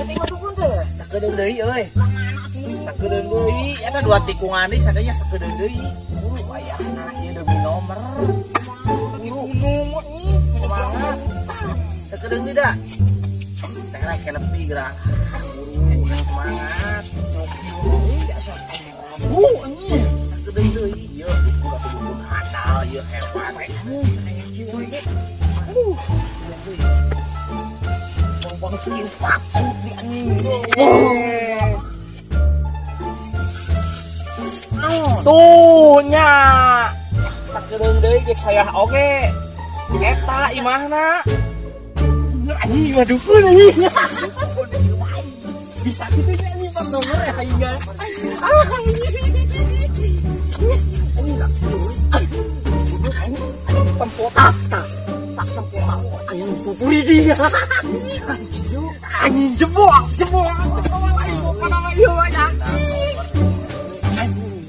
teh mah dukun teh. Sakedeung deui euy. Lah mana atuh? Sakedeung deui. Eta dua tikungan deui sadaya sakedeung deui. Buru wayahna ieu demi nomor. Buru nomor nih. Semangat. Sakedeung deui da. Teh rek nepi geura. Buru semangat. Bu anjing. Sakedeung deui ieu dukun atuh dukun handal ieu hebat. Aduh. Bang-bang sih takut di anjing. Tuh nya. Sakedeung deui jeung saya oge. Eta imahna. Bener anjing mah dukun anjing. Bisa gitu ya anjing pan nomor ya aing. Ah anjing. Anjing tak anjing tempotak tak tak sempotak anjing pupuri dia. Anjing jebol jebol. Aing bukan nama ieu mah yakin. Anjing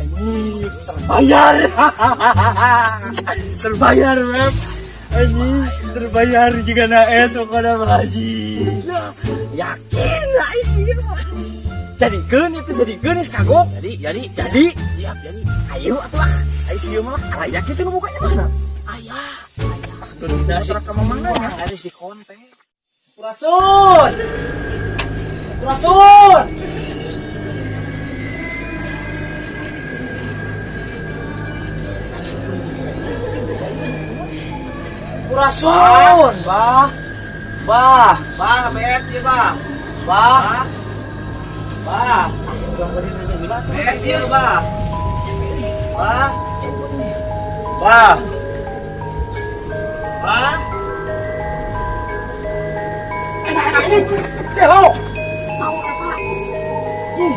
anjing terbayar. Terbayar, Beb. Anjing terbayar jika naet pokoknya makasih. Yakin aing. Jadikeun itu jadikeun geus kagok. Jadi Jadi siap jadi. Ayo atuh ah. Ayo kieu mah lah. Aya kitu nu bukanya mana? Aya. Aya. Kontrak ka mana ya? Harus di konten. Sampurasun. Sampurasun. Sampurasun. Bah. Bah. Bah, bet ieu, Bah. Bah. Bah. Bet ieu, Bah. Bah. Bah. Bah. Gelo. Mau apa? Jih.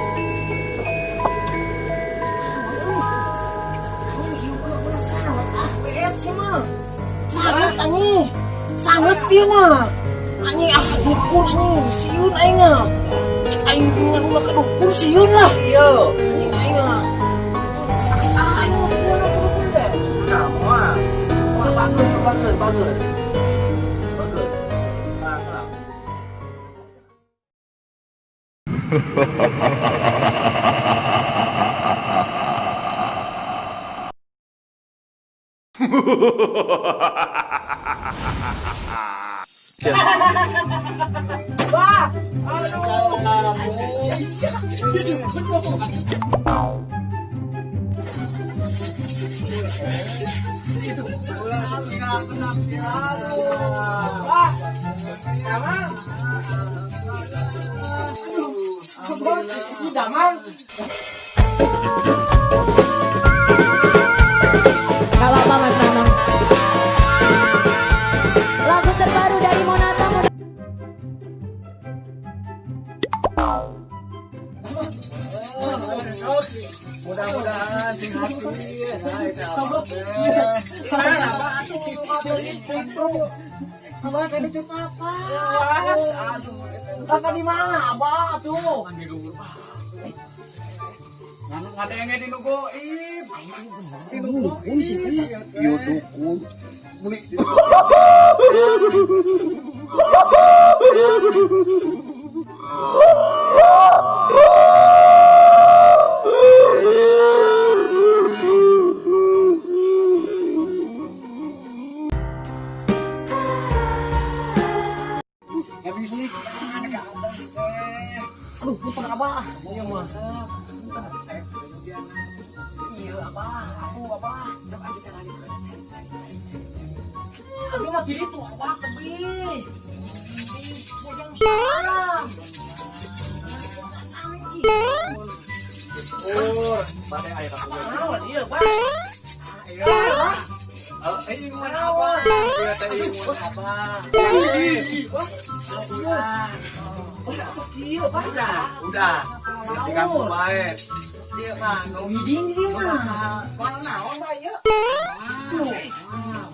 Sangat anjing. Sangat dia mah. Anjing ah dukun anjing sieun aing ah. Aing hubungan ulah ke dukun sieun lah. Iya. Anjing aing ah. Sah aing hubungan ke dukun teh. Nah, wah. Wah, bagus, bagus, bagus. Bagus. Nah, nah. Bah, aduh. Bah, damang. Aduh, ini damang. Gak apa-apa Mas Nanang. Lagu terbaru dari Monata. Mudah-mudahan sing happy. Abah tadi cek apa? Aduh. Abah di mana abah tuh? Ngadenge di nu goib. Di nu goib. Ieu dukun. Muli. Habis sih anak abah teh. Aduh, punten abah. Iya masa. Iya abah, aku abah. Coba ada cara cari cari cari cari cari. Aduh mah kiri tuh abah tebi. Bojong sarang. Oh, bade aya ka Naon ieu, Bah? Iya. Oh, ini mana abah? Iya teh ini mana abah? Iya, Pak. Udah, udah. Diganggu bae. Dia mah Hiding dia mah. Kurang naon, Pak, ieu? Tuh.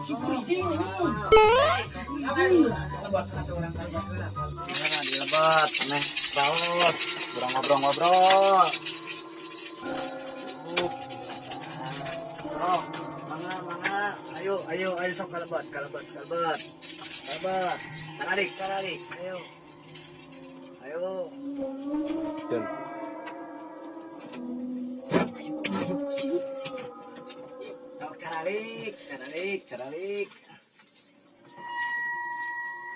Si kuriding ini. Lebot atuh urang kalebot heula. Nah, dilebet, meh raos, urang ngobrol-ngobrol. Oh, mangga mangga. Ayo, ayo, ayo sok kalebet, kalebet, kalebet. Kalebet. Tararik, tararik. Ayo. Ayo. Dan. Ayo sieun. Caralik, caralik, caralik.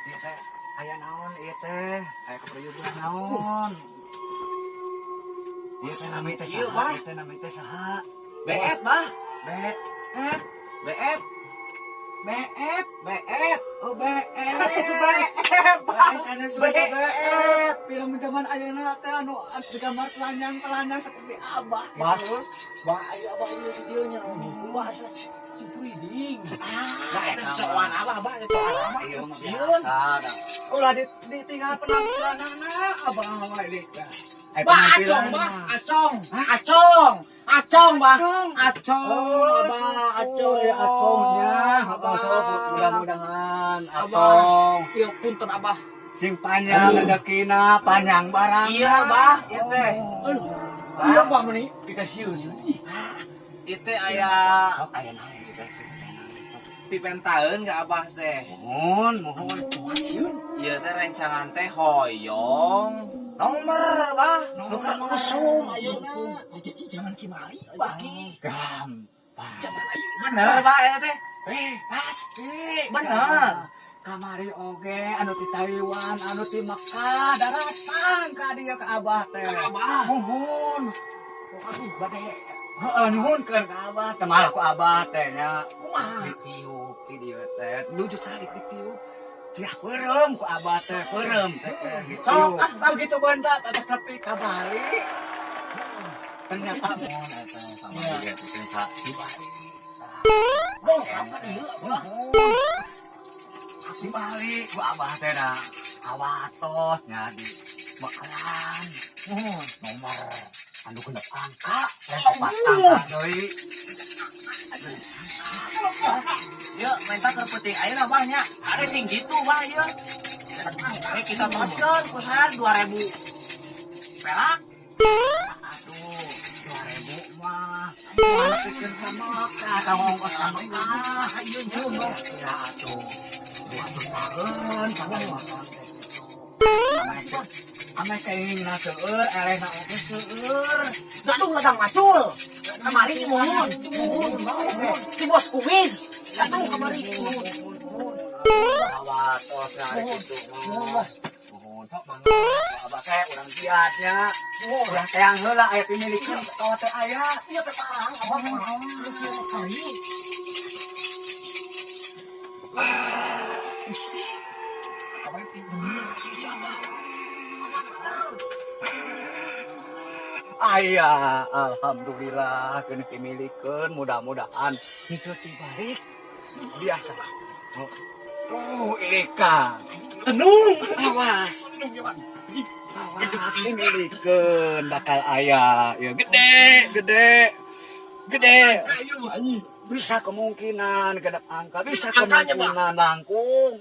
Ieu teh aya naon ieu teh? Aya keperyogian naon? Ieu teh nami teh saha? Ieu teh nami teh saha? Beet, Bah. Beet. Beet. Beet. Beet. Oh, beet. Beet, Bah. Sanes beet. Film zaman ayeuna teh anu di gambar telanjang-telanjang seperti abah Bah. gitu. Bah, ayo abah ieu video nya. Wah, si kuriding. Nah, eta coan abah, Bah, coan abah. Iya mah Sieun. biasa dah. Ulah ditinggal penampilanana abah mah ini. Eh, Bah, acong, bah, acong, acong, acong, bah, Acong. acong, Oh, bah, acong acong, ya acongnya. Abah. Abah sok mudah-mudahan Abah. acong. Ieu punten abah. Sing panjang rezekina, panjang barang. Iya, Bah, ieu teh. Aduh, iya bah meni dikasieun. Ih, Ieu teh aya Sok aya naon ieu teh sing aya naon, sok. pipentaeun ka abah teh. Mohon, mohon. sieun. Ieu teh rencangan teh hoyong nomor, Bah. Nu keur usum ayeuna. Rezeki zaman kimari, bah. Gampang. Zaman ayeuna. Bener, Bah, eta teh. Eh, pasti. Bener. Kamari oge anu ti Taiwan, anu ti Mekah daratang ka dieu ka abah teh. Ka abah. Muhun. Aduh, bade. Heeh, nyuhunkeun ka abah teh malah ku abah teh nya. Kumaha? Ditiup ti dieu teh. Nuju calik ditiup. Tiah peureum ku abah teh, peureum teh. Sok, ah, Bah. Begitu bentak atas tepi ka Bali. Ternyata mohon eta sama dia teh ka di Bali. Dong, apa ieu, abah? Di Bali ku abah teh da awatos nya di Mekaran. Nomor anu genep angka, lain opat angka deui. Yuk, minta keur penting ayeuna Bah nya. Are sing gitu Bah ieu. Eh kita toskeun ku saha 2000 perak. Aduh, 2000 mah. Mana pikeun ka Mekah, ka ongkos ka Mekah. Ieu nya. Ya atuh. 200 tahun sampai makan teh gitu. Ame keingna seueur, elehna oge seueur. Gaduh ladang macul. Kamari muhun, muhun, muhun. Si bos kumis. Gaduh kamari muhun. Awatos ya gitu mah. Mohon sok mangga. Abah teh urang giatnya. Urang teang heula aya pimilikeun atawa teh aya. Iya teh parang, abah mah. Ieu kali. Gusti. Abah bener ieu si abah. Abah bener. Aya, alhamdulillah keun pimilikeun mudah-mudahan henteu tibalik. Biasa. Oh, ilika. Tenung. Awas. Tenung ya, Pak. Awas pimilikeun bakal aya ya gede, gede. Gede. Ayo anjing. Bisa kemungkinan genep angka, bisa Angkanya, Pak. kemungkinan langkung.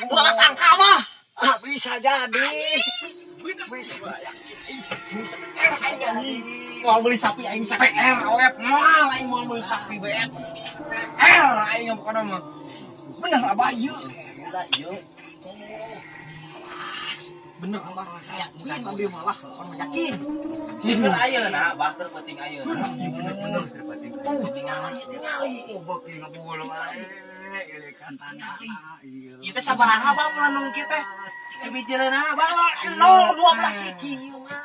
Bolas angka mah. Ah, bisa jadi. Bisa. Bisa aing anjing. Mau beli sapi aing CPR awet moal aing mau beli sapi BM CPR aing pokokna mah. Bener abah ieu. Gila, ieu. Bener abah saya yakin abah malah pokokna yakin. Sing keur ayeuna Bah keur penting ayeuna. Bener, penting. Tuh tingali tingali. Oh, beuki ngebul wae. Ilikan tanah. Iya. Ieu teh sabaraha Bah meunung kieu teh? Dibijireunana Bah. 0 12 siki ieu mah.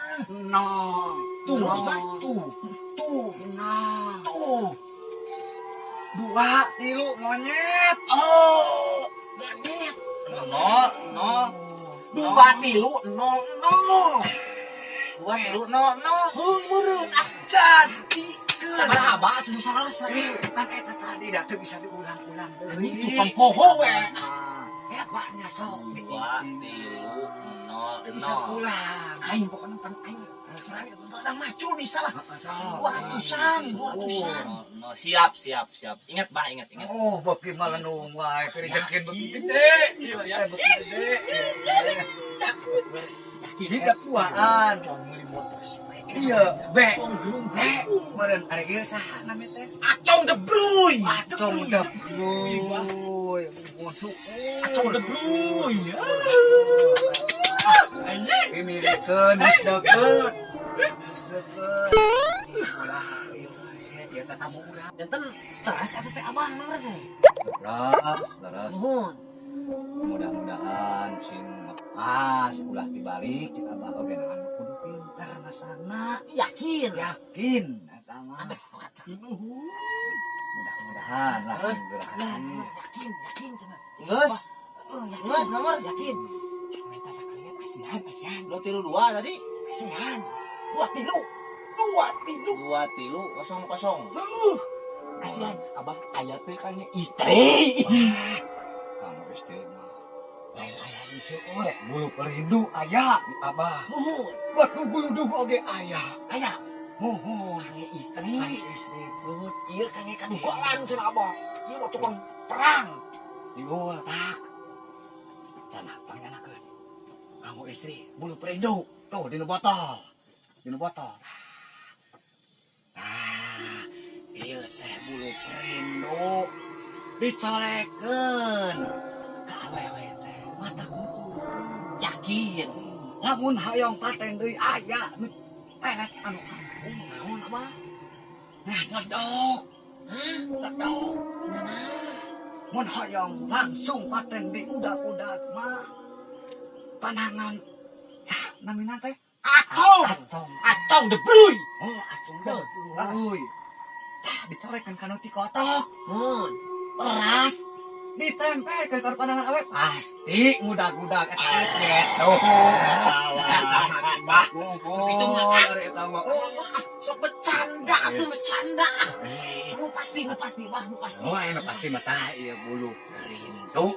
Nol. Tuh, Nol. tuh, tuh, Nol. tuh. Dua, tilu, monyet. Oh, monyet. 0 0 Dua tilu nol nol. 2 tilu 0 0. Heuh meureun ah Jadi. sabaraha abah atuh nu salah Eh, kan eta tadi dah teu bisa diulang-ulang deui. Tukang poho we. Nah, banyak sok. 2 tilu 0 Teu bisa 0. diulang. Aing pokoknya pan aing ladang macul bisa lah. Sok. 200-an, 200-an. 0 siap siap siap. Ingat Bah, ingat ingat. Oh, beuki malenung wae, rejekin beuki gede. Iya, beuki gede. Hidup duaan. Meuli motor si Iya, B. Acong gerung B. Meureun ari ieu saha nami teh? Acong de Bruy. Acong de Bruy. Musuh. Acong de Bruy. Anjing. Pimilikeun geus deukeut. Geus deukeut. Ulah ieu ieu teh tamu urang. Janten leres atuh teh abah nomor teh. Leres, leres. Nuhun. Mudah-mudahan sing lepas ulah dibalik cek abah oge anu kudu pinter ngasana. Yakin. Yakin eta mah. Mudah-mudahan lah sing berhasil. Yakin, yakin cenah. Geus. Geus nomor yakin. Minta sakalian asihan, asihan. 2-2 tadi. Asihan. 2-3. 2-3. 2-3 0-0. Asihan, abah aya teh kangge istri. Kamu istri mah lain aya di seueur bulu perindu aya di abah. Muhun. Batu guludug oge aya. Aya Muhun. kangge istri. Ai istri. Muhun. Ieu kangge kadugalan cenah abah. Ieu mah tukang perang. Diul tak. Cenah pangnanakeun. Kamu istri bulu perindu. Tuh dina botol. Dina botol. Nah, ieu teh bulu perindu dicolekeun ka awewe teh mata kutu. Yakin. Lamun hayang paten deui aya nu pelet anu kampung Naon abah? Nah, ngedok. Hah? Ngedok. Mun hayang langsung paten di udak-udak mah panangan sah namina teh Acong. Acong. Acong debruy. Oh, acong debruy. Tah dicolekeun kana ti kotok. Mun. Teras ditempel ke panangan awe pasti ngudag-udag eta gitu. Bah, itu mah. Eta mah. Oh, sok bercanda atuh bercanda. Nu pasti, nu pasti, bah, nu pasti. Oh, anu pasti mah tah ieu bulu rindu.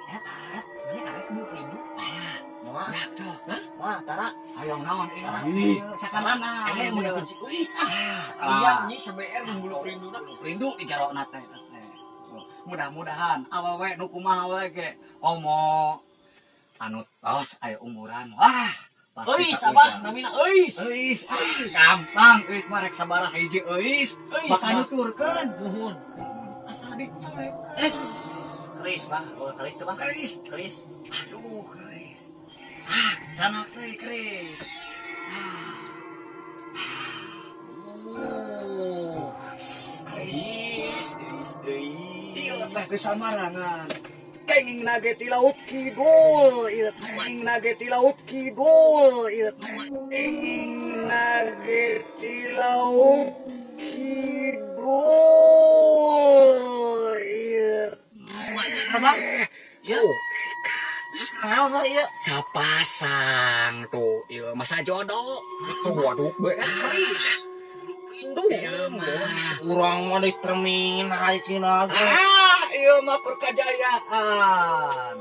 Ya, arek, mana arek bulu rindu? Ah, Moal. ya tuh. Hah? Moal, tara. Hayang naon ieu? Sakarana. Eh, mun si Uis ah. Iya, nyi CBR jeung bulu rinduna. Bulu rindu di jarokna teh. Mudah-mudahan awewe nu kumaha we ge komo anu tos aya umuran. Wah, Euis abah namina euis. Euis, gampang euis mah rek sabaraha hiji euis. Euis, Bakal mah. nuturkeun. Nuhun. Asa dicolekeun. Es. Keris bah, oh keris teh bah. Keris. Keris. Aduh, keris. Ah, canak deui keris. Ah. Oh. Keris. Euis, euis. Ieu teh teu samarangan. Kenging nage ti laut kidul, ieu teh kenging nage ti laut kidul, ieu teh kenging nage ti laut kidul, ieu teh. Abah? Ieu. Naon lah ieu? Sapasang tuh, ieu masa jodoh. Waduh, be keris. Rindu. Ieu mah. Urang mah ditermin hae cenah ge. Ah, ieu mah keur kajayaan.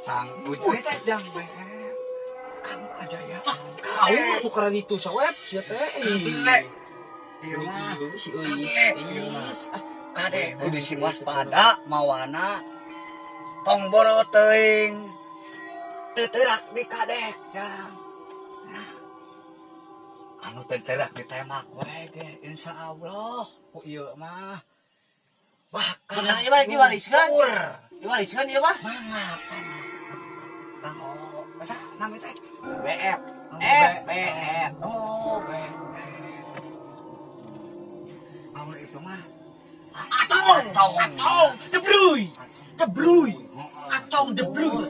Sang ujung teh jang be. Kamu kajayaan. Kau tukeran itu sawep sia teh. Kade. Ieu mah. Si euis. Kade. Ieu mah. Kade kudu sing waspada mawana tong boro teuing. Teu teurak di kadek jang. Nah. Anu teu teurak ditembak we ge insyaallah ku ieu mah. Bahkan Bener ieu mah diwariskeun. Ur. Diwariskeun ieu mah. Mangga cenah. Kang O, masa nami teh? BF. Oh, Eh, BF. Oh, BF. Amun itu mah Acong, acong, debruy. Debruy. Acong debruy.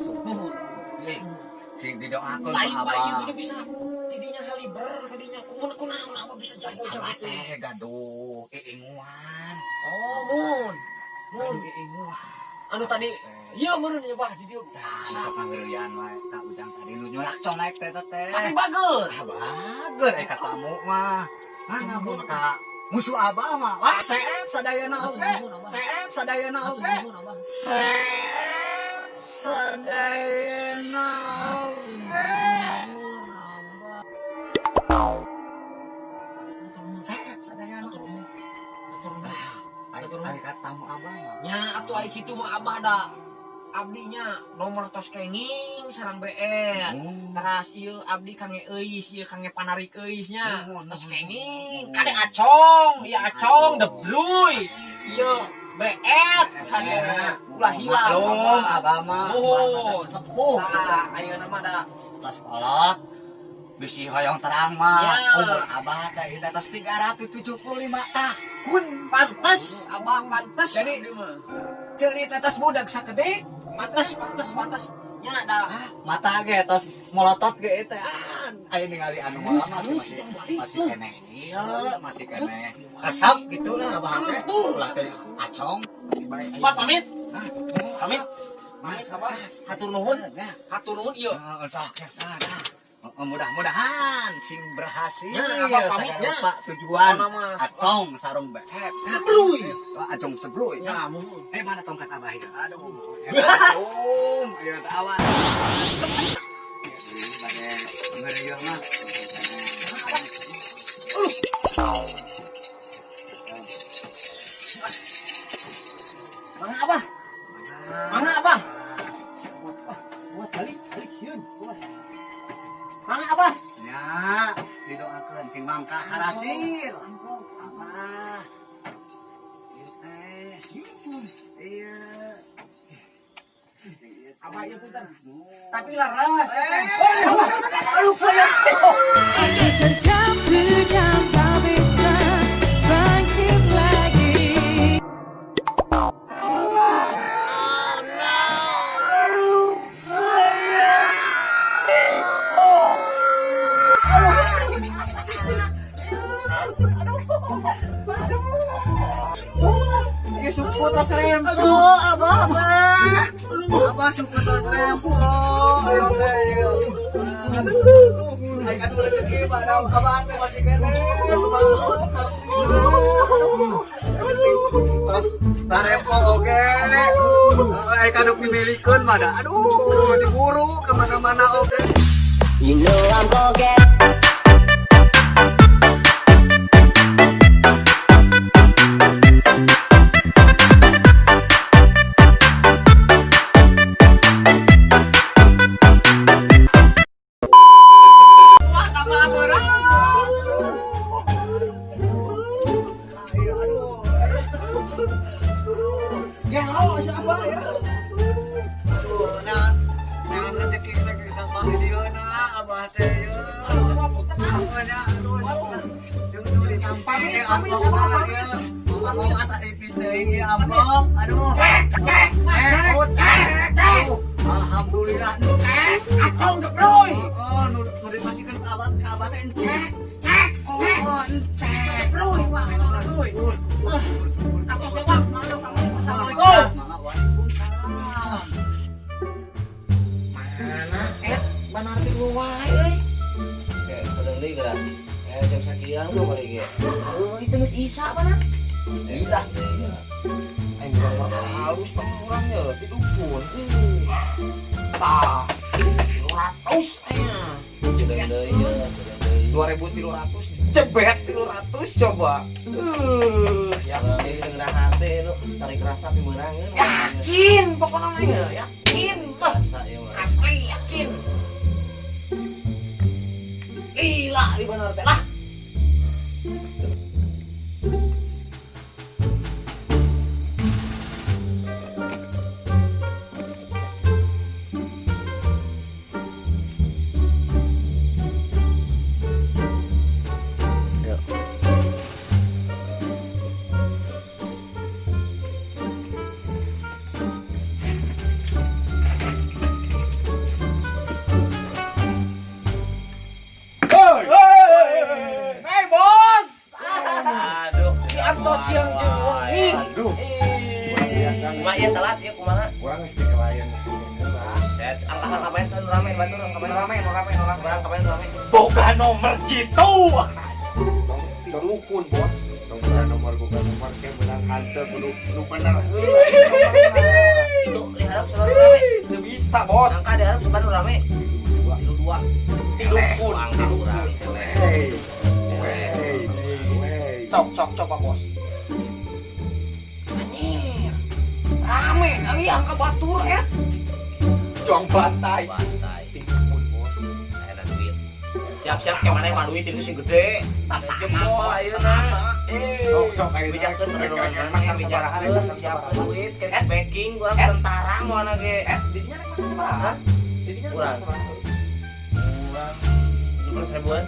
Sing didoakeun Lain ku pak ieu abah. ge bisa tidinya haliber tidinya kumun kunaon abah bisa jago-jago Abah teh. teh gaduh iinguan. Oh, mun. Mun. Gaduh iinguan. Anu tadi ieu meureun nya bah di dieu. Tah, sok pangeureuyan wae ka ujang tadi nu nyolak colek teh teh. Tapi bager. Ah, bager eh katamu mah. Mana mun ka musuh abah mah. Wah, seep sadayana oge. Seep sadayana oge. Nuhun abah. Seep sadayana oge. Seep sadayana oge. Ari ari katamu abah mah. Nya atuh ai kitu mah abah da abdinya nomor tos kenging sarang BR. Oh. Teras ieu abdi kange euis, ieu kange panarik euis nya. Nuhun, Tos nuhun. kenging, kade acong, ieu acong debruy. Ieu Beet kan ulah hilang. Maklum abah mah. Oh. Sepuh. Tah, ayeuna mah da Pas kolot bisi hoyong terang mah. Ya. Umur abah teh ieu teh tos 375 tahun. Pantes, abah pantes. Jadi- abdi mah. Ceuli teh tos budak sakedik. Pantes, pantes, pantes. Nya da Mata ge tos molotot ge teh ah aya ningali anu mah masih masih keneh ieu, masih keneh resep gitu lah abah teh. Ulah teh acong. Pak pamit. Pamit. Pamit abah. Hatur nuhun. Ya. Hatur nuhun ieu. Heeh, sok ya. Nah, nah. Mudah-mudahan sing berhasil. Ya, abah pamit, ya. Pak tujuan. Mana mah. Acong sarung beet. Sebruy. Oh, acong sebruy. Ya, mun. Mana tongkat abah ieu? Aduh. Aduh, ayo teh awan. Bade ngerieuh mah. Mana abah? Mana abah? Buat balik, balik sieun. Buat. Mana abah? Ya, didoakeun sing mangka harasil. Abah. Ieu teh. Iya. Abah ieu punten. Tapi laras. Aduh, Terjam-terjam tak bisa bangkit lagi. Ini suku tas rempo, abah. Abah suku tas rempo. Ayo teh, ayo. Ayo aduh rezeki padahal abah teh masih keneh. Terus tarempo oge. Ayo kaduk dimilikeun mah da. Aduh, diburu kemana-mana oge. You know I'm gonna get. Wah, tambah berat. Ayo, aduh. Gelo si abah ya. Aduh, nah, nah rezeki rezeki tambah di dieu na abah teh ieu. Aduh, aduh, ditampi amplop mah ieu. Mau asa ipis teuing ieu amplop. Aduh. Cek, cek, cek, cek, cek. Alhamdulillah cek. Acong debroy. Oh, nu nu dipasikeun ka abah ka abah teh encek. Cek, cek. Oh, encek. Debroy, Pak, acong debroy. Syukur, syukur, syukur, syukur. Atos teh, Pak. Mangga, pamit. Assalamualaikum. Mangga, waalaikumsalam. Mana et banar tilu wae euy. Oke, padang deui geura. Jam sakieu mah balik ge. Oh, itu geus isa mana? Gila. Aing urang mah halus pang urang ye ti dukun. Tah, 300 aya. Padang deui ye, padang deui. 2300 jebet 300 coba. Siap geus dengeran hate lu, tarik rasa pimeunangeun. Yakin pokoknya mah ye, yakin mah. Rasa ieu mah. Asli yakin. Lila di bener teh lah. Hey bos. Aduh. Di antos siang jeung wengi. Aduh, luar biasa. Kumaha ieu telat ieu kumaha? Kurang geus dikelayan geus heula. Set, angkahan kabayan nu rame batur angkahan Rame, rame, rame. Barang kabayan rame. Boga nomor jitu. Tong Ti dukun bos. tong nomor boga nomor ke menang hanteu kudu kudu bener heula. Itu diharap sabar rame. Teu bisa bos. Angka diharap sabar rame. Dua. Tilu dua. Ti dukun, Angka ti urang. dukun. Hey. Wey. Wey. Sok, sok, coba bos. Anjir. Rame kali angka batur et. Juang bantai. Bantai. Ti dukun bos. Ada duit. Siap-siap ke mana mah duit itu sing gede. Tanah Jempol bos. ayeuna. Tenang. Sok sok ayo Bijakeun masang sabaraha bijakeun siap duit kayak backing urang tentara moal ge. Didinya rek masang sabaraha? Didinya rek masang sabaraha? Urang 17 ribuan.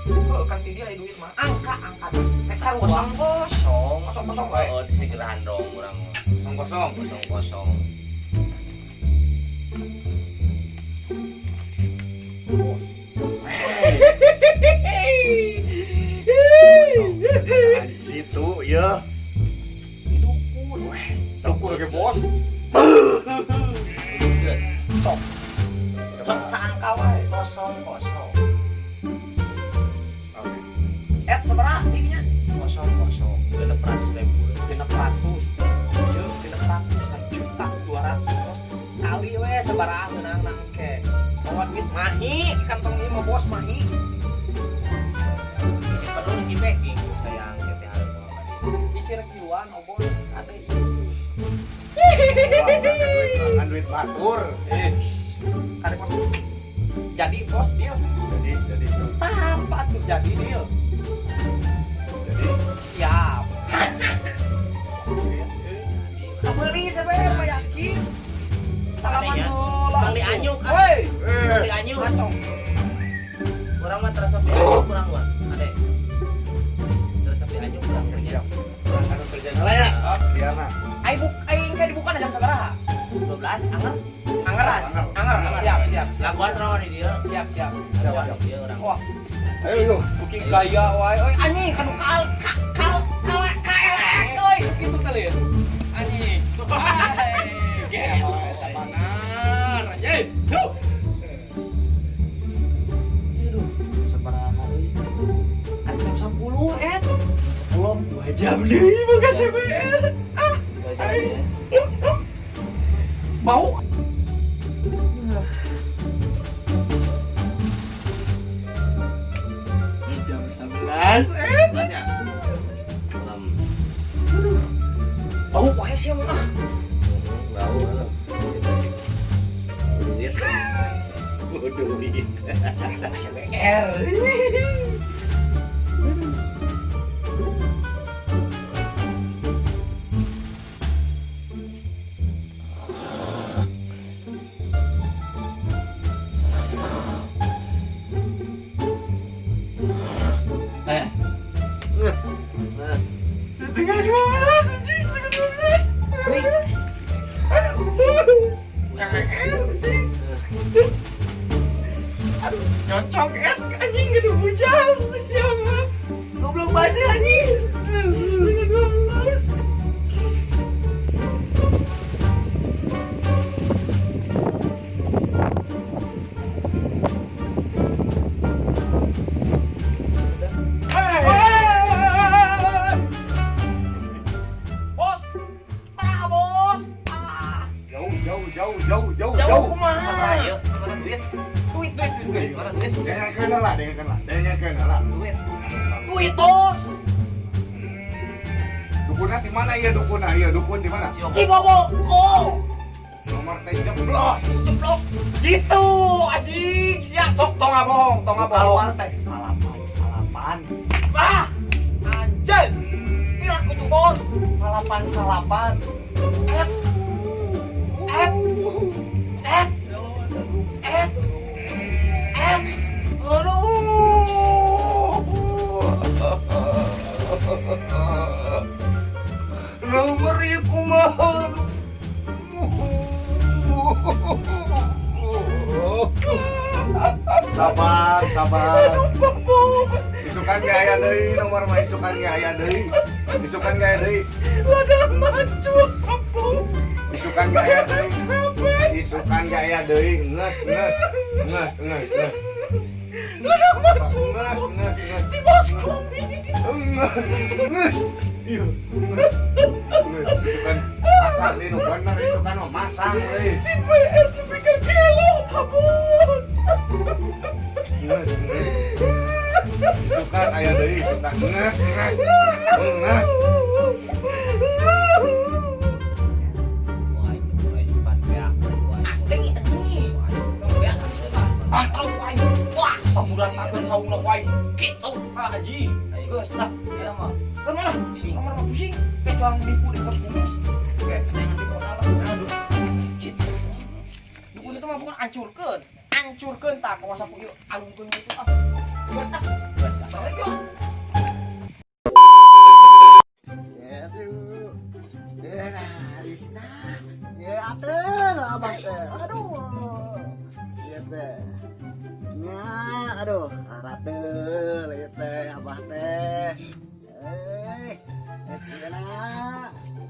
Oh, kan ti dia aya duit mah. Angka angka. Rek sarua Kosong kosong. Kosong kosong wae. Oh, disegerahan dong urang. Kosong kosong. Kosong kosong. Situ ya. Dukun weh. Dukun ge bos. Sok. Sok saangka wae. Kosong kosong. Oke. Sabaraha didinya? Kosong kosong. 600 ribu. 600. Ieu 600 1.200.000 bos. Kali we sabaraha meunang nang ke. Bawa duit mahi kantong ieu mah bos mahi. Isi perlu di backing sayang ke teh hareup mah. Isi rek kiluan oh bos. Ade ieu. Kan duit batur. Kade bos. Jadi bos deal. Jadi Tanpa tuh jadi deal. Jadi siap. Beli sebenarnya mah yakin. Salaman dulu. Tong dianyuk ah. Woi. Tong dianyuk. Acong. Urang mah terasa dianyuk urang mah. Ade. Terasa dianyuk urang kerja. Siap. Urang anu kerja heula ya. Biarna. Ai buk ai engke dibuka jam sabaraha? 12 anger. Anger. Anger. Siap, siap, siap. Laguan urang di dieu. Siap, siap. Laguan di dieu urang. Wah, Ayo yuk. booking gaya wae. Oi anjing kanu kal kal kal KLX euy kitu teh lieu. Anjing. Hai, gelo eta benar. Anjing. Duh. Aduh, sabaraha euy. Ari jam 10 et. 10 2 jam deui boga CBR. Ah, 2 jam ya. Bau. Jam 11 et. Ya. Malam. Bau wae sia mah. Bau halo. Duit. Duit. CBR. Eh. 11:30, anjing, 11:30. Aduh, anjing. Aduh, cocok et anjing aduh bujang siapa? Goblok basah anjing. 11:30. Bos, parah bos. Ah, Jauh jauh jauh jauh jauh jauh kumaha? Sabaraha ieu? Mana duit? Duit, duit, duit, duit. Mana duit? Dengarkeun lah, dengarkeun lah. Dengarkeun lah. Duit. Duit bos. Dukunna di mana ieu dukunna? Ieu dukun di mana? Cibobo. Oh, Nomor teh jeblos. jeblok. Jitu, anjing. Siap, sok tong bohong, tong bohong. Keluar teh salapan salapan. Ah, anjing. Piraku tuh bos. Salapan salapan. Et. Et. Et. Et. Et. Aduh. Nomor ieu kumaha? Sabar, sabar. Isukan ge aya deui nomor mah isukan ge aya deui. Isukan ge aya deui. Ladang mancul, bos. Isukan ge aya deui. Isukan ge aya deui. Ngeus, ngeus. Ngeus, ngeus, ngeus. Ladang mancul. Ngeus, ngeus, ngeus. Di bos kopi. Ngeus, ngeus. Ieu, ngeus. Ngeus, isukan masang deui nu bener isukan mah masang euy. Si PS dipikir gelo, bos. Ngeus, ngeus. Isukan aya deui isukan ngeus, ngeus. Ngeus. Wah, itu mulai sempat beak. Asli anjing. Beak ah, tahu aing. Wah, saburan takon saungna wae. Kitu ka anjing. Geus lah, ieu mah. Kan malah nomor mah pusing. Kecuali nipu di pos kumis. Oke, jangan di modal lah. Aduh. Cit. Dukun itu mah bukan hancurkeun. Hancurkeun tah kawas sapu ieu alungkeun gitu ah. Geus ah. Geus ah. Balik yuk. Ya tuh. Ya nah, di sini. Ya atuh abah teh. Aduh. Ieu teh. Nya, aduh, arateul ieu teh abah teh. Eh, geus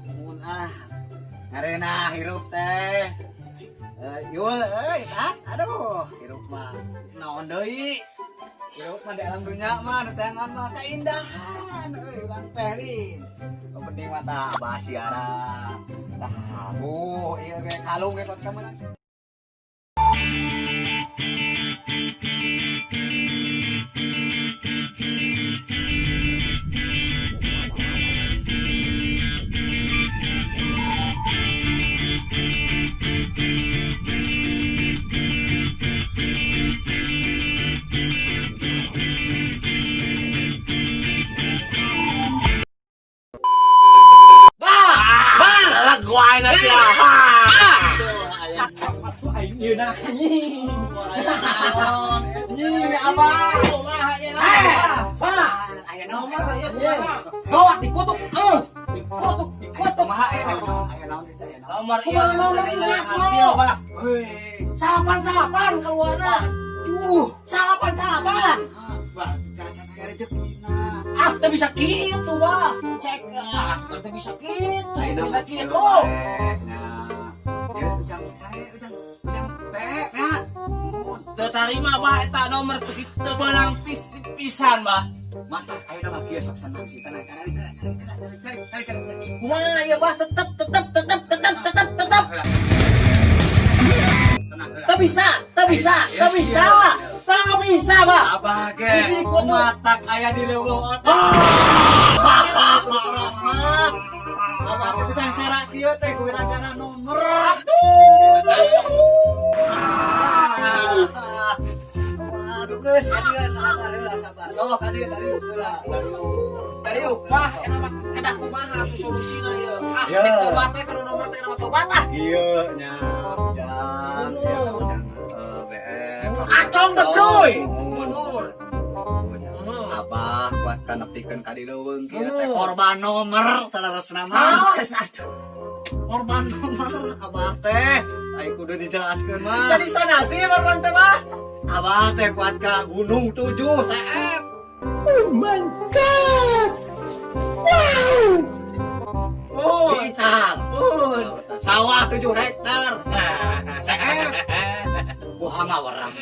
mun ah. Ngareunah hirup teh. Eh, yul euy, tah. Aduh, hirup mah naon deui? Hirup mah di alam dunia mah nu teangan mah keindahan euy urang teh lin. Nu penting mah tah abah siaran. Tah, bu, ieu ge kalung ge kot kameunang. Lah gua aing siapa? Aing ieu nah anjing. Naon? Nyi, abah. Kumaha ieu Pak. Aya nomor ieu. Bawa dikutuk. Eh, dikutuk, dikutuk. Kumaha aya naon? Aya naon itu aya naon? Nomor ieu. Kumaha nomor ieu ngaco? Heuy. Salapan-salapan keluarna. Salapan-salapan. Bah, cacan aya rezekina. Ah, teu bisa kitu, Bah. Cek, ah, teu bisa kitu, teu bisa kitu. Nah, ya ujang saya ujang ujang be nya. Mun Teu tarima bah eta nomor teu teu beunang pisan bah. mantap ayeuna mah kieu sok senang sih tenang cari cari cari cari cari cari cari. Kumaha ieu, Bah? Tetep tetep tetep tetep tetep tetep. Tenang heula. Teu bisa, teu bisa, teu bisa. Teu bisa, Bah. Abah ge. Di sini kutu. Matak aya di leuweung otak. Rahmat. Abah teh bisa sangsara kieu teh gara-gara nomor. Aduh geus ka dieu sabar heula sabar. Sok ka dieu dari heula. Dari Bah, eta mah kedah kumaha atuh solusina ieu. Ah, Ya. cek tobat we kana nomor teh nama tobat ah. Iya nya ujang ya ujang BM. Acong debdoy. Mundur. Mundur. Abah kuatkan nepikeun ka di leuweung kieu teh Hmm. korban nomor saleresna mah. Ah, geus atuh. Korban nomor abah teh ai kudu dijelaskeun mah. Jadi sana sih orang teh mah. Abah teh kuat ka gunung 7 CF. Oh, Diical. mun. Sawah 7 hektar. CF. Kumaha orang.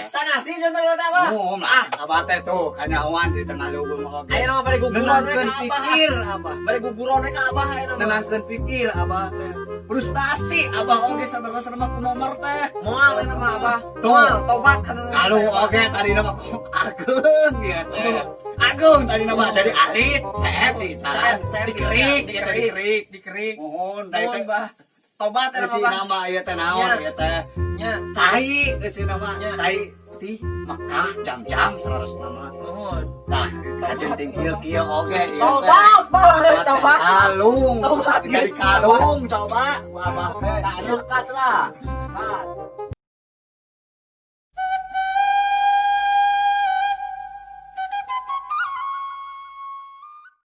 Sana sih jantan teh abah. Umum lah. Abah teh tuh kanyahoan di tengah leuweung oge. Ayeuna mah bari guguron we Nenangkeun ka abah. pikir abah. Bari guguron we ka abah ayeuna mah. Nenangkeun pikir abah teh. Frustasi abah oge sabenerna mah ku nomor teh. Moal ayeuna mah abah. Tuh. Moal tobat kana nomor. Kalung oge tadi nama kok ageung ya teh. Ageung tadi nama jadi alit, seep di Seep, seep, dikerik, dikerik, dikerik, dikerik. Mohon da Mohon teh bah. Tobat ayeuna eusi mah bah. nama ieu teh naon Ya. ieu teh. Nya. Cai eusi nama Ya. cai ti Mekah jam-jam seratus nama. Mohon. Nah, kajenting kieu-kieu oge ieu teh. Tobat, bah, geus tobat. Kalung. Tobat, Jadi guys. kalung coba ku abah teh. Kat lah. Kat.